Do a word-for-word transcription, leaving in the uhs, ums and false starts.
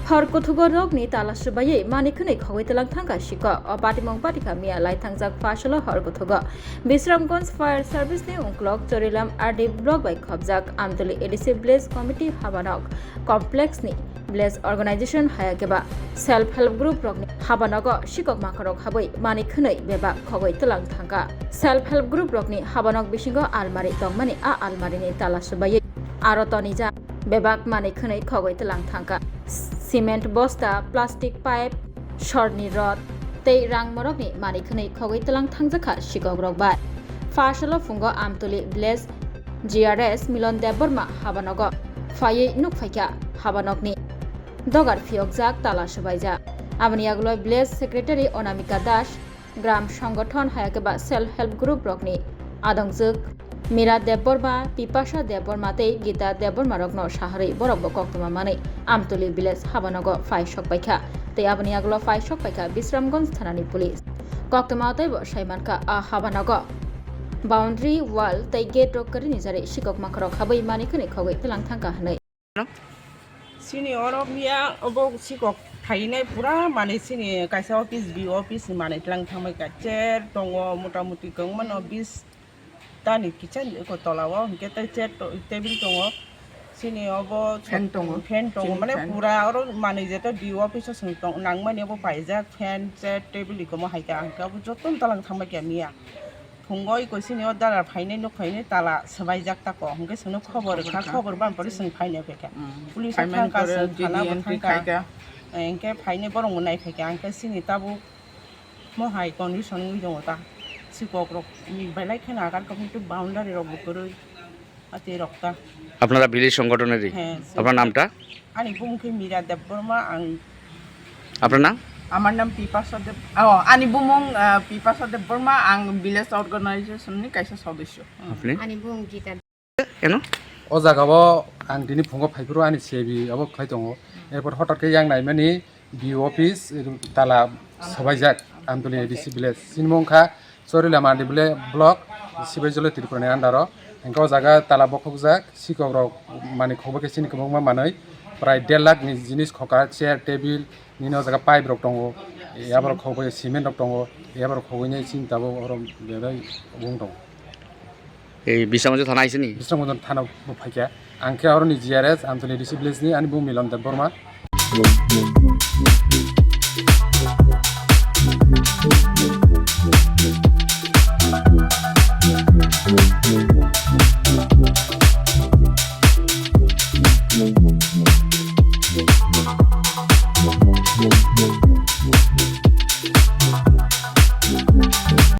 Hor kuthugo rokni tala subaiwi mani khwnwi khogwi tlang thangkha sikok. O patimung patikha miya lai thangjak phasalo hor kuthugo. Bisramganj Fire Service ni ungkulok Chorilam R D Block bai khobjak Amtuli A D C Village Committee habanok complex ni village organization hayakeba self help group rokni habanogo sikok makhorok habwi mani khwnwi bebak khogwi tlang thangkha. Self help group rokni habanok bisingo almari tongmani a almari ni tala subaiwi aro tonijak bebak mani khwnwi khogwi tlang thangkha. Cement bosta, plastic pipe, sorni rod tei rang morokni mani khwnwi khogwi tlang thangjakha sikokrok bai. Phasalo phungo Amtuli village G R S Milon Debbarma habanogo phaiwi nukphaikha. Habanokni dogar phiyokjak, tala subaijak. Aboni yagulo village secretary Onamika Das, gram songothon hayakeba self help group rokni adongjwk Mira Debbarma, Pipasa Debbarma tei Gita Debbarma rokno saharwi borokbo koktwma manwi Amtuli village habanogo phai sokpaikha tei aboni yagulo phai sokpaikha Bisramganj thanani police. Koktwma teibo saimankha a habanogo boundary wall tei gate rok kwrwini jarwi sikok makhorok habwi mani khwnwi khogwi tlang thangkha hwnwi. Sini oro miya obo sikok phainai pura mane sini kaisa office, B O office ni manwi tlang thangbai ka chair tongo, motamuti kwbangma no bis ta ni kicha ni eko tola o hinkhe tei chair to-, table tongo. Sini obo fan tongo, fan tongo, sini mane fan. Pura oro manwi jeta B O office o chwng tong nangmani obo paijak fan, chair, table ikomo hai ka hinkhe obo joto no tlang thangbai ka miya. Phungo iko sini o dara phainai nuk phainai tala swbaijak tako. Hinkhe chwngno khobor kha, khobor kha, khobor bang pore chwng phainai phaikha. Mm. Police o phaimani thangkha, pore chwng D D thana bo entry thangkha. Khaikha. Hinkhe phainai borok bo naiphai kha. Hinkhe sini tabuk mo hai condition wngwi tongo ta. Sikok rok belai kheno agar khe boundary rok bo kwrwi. Ati rok ta. আপনারা ভিলেজ সংগঠনেরই? হ্যাঁ, আপনার নামটা? Ani bumung khe Mira Debbarma, ang আপনার নাম? Amar nam Pipasa Deb-, oh, ani bumung, ah, Pipasa Debbarma, ang village organization ni kaisa sodosyo. আপনি? Ani bumung Gita. কেন? O jaga o ang tini phungo phaiphuru ani C I B abo khlai tongo. Erpor hotot khe yang naimani B O office, tala swbaijak, Amtuli A D C village. Sinimung kha Chorilam R D block, Sibaijoli Tripura ni under o. Hinkhe o jaga tala bokhokjak, sikok rok mani khokba khe sini kwbangma manwi. Prai der lakh ni jinis khoka, chair, table, nini o jaga pipe rok tongo. Yaborok khokba cement rok tongo. Yaborok khogwi nai sini tabuk oro belai wng tongo. Ei Bisramganj thana aisini? Bisramganj thana bo phaikha. Ang khe oroni G R S, Amtuli A D C village ni, ani bumung Milon Debbarma.